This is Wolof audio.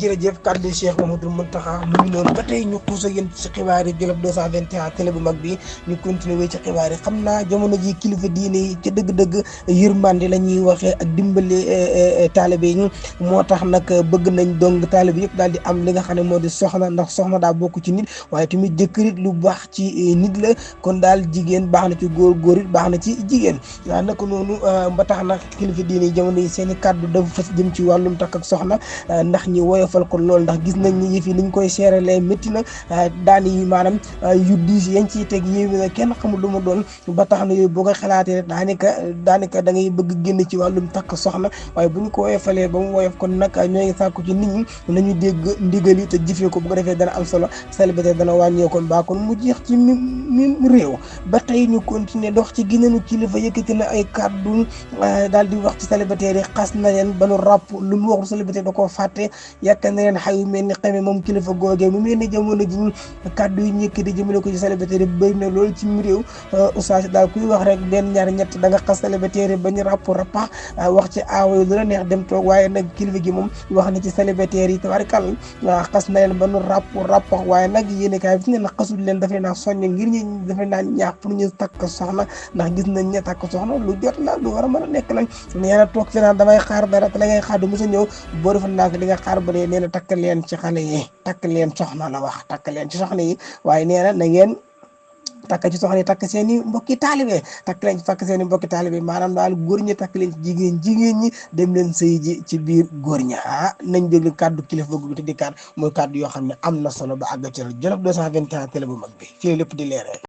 jërëjëf kàddu Cheikh Mamadou Mountakha mu ngi noonu ba tey ñu xuus ak yéen ci xibaar yi Jolof 221 télé bu mag bi ñu continuer wéy ci xibaar yi xam naa jamono ji kilifa diine yi ci dëgg-dëgg yërmande la ñuy waxee ak dimbali taalibe yi moo tax nag bëgg nañ dong taalibe yëpp daal di am li nga xam ne moo di soxna ndax soxna daa bokk ci nit waaye tamit jëkkërit lu baax ci nit la kon daal jigéen baax na ci góor góor it baax na ci jigéen waaw naka noonu ba tax nag kilifa diine yi jamono yi seen i kàddu dafa fas jëm ci wàllum takk ak soxna ndax ñi woyofal ko lool ndax gis nañ ni yëf yi niñ koy seeralee métti na daan yi maanaam yu diis yañ ciy teg yéewi na kenn xamul lu mu doon ba tax na yooyu boo ko xalaatee daanaka da ngay bëgg génn ci wàllum takk soxna waaye bu ñu ko woyofalee ba mu woyof kon nag ñoo ngi sàkku ci nit ñi nañu dégg ndigal yi te jëfee ko bu ko defee dana am solo célibataire dana wàññeeku mbaa kon mu jeex ci mi réew ba tey ñu continuer dox ci ginnaanu kilifa yëkkati na ay kàddu daal di wax ci célibataire yi xas na leen ba nu ràpp lu mu waxul célibataire da koo fàtte yaakaar na leen xayu mel ni xamee moom kilifa googee mu mel ni jamono ji kàddu yi ñëkk di jëmale ko ci célibataire yi bëri na loolu ci réew oustaz daal kuy wax rek benn ñaar ñett da nga xas célibataire yi ba ñu ràpp rappax wax ci aawo yi lu la neex dem toog waaye nag kilifa gi moom wax na ci célibataire yi tabarkàlla xas na leen ba nu rappax waaye nag yéen kaay bi fi ne na xasul leen dafay naa soññ ngir ñu dafay naa ñaax pour ñu takk soxna ndax gis nañ ne takk soxna lu jot la lu war a mën a nekk lañ nee na toog fi naan damay xaar dara te la ngay xaar du mos a ñëw boo defoon naa ko di nga xaar ba dee nee na takk leen ci xale yi takk leen soxna la wax takk leen ci soxna yi waaye nee na ngeen takk ci soxna yi takk seen i mbokki taalibe takk leen ci takk seen i mbokki taalibe maanaam daal góor ñi takk leen ci jigéen ñi dem leen sëy ji ci biir góor ñi nañ déglu kàddu kilifa gu te di kàddu mooy kàddu yoo xam ne am na solo ba àgg ci Jolof 221 télé bu mag bi fii lépp di leeree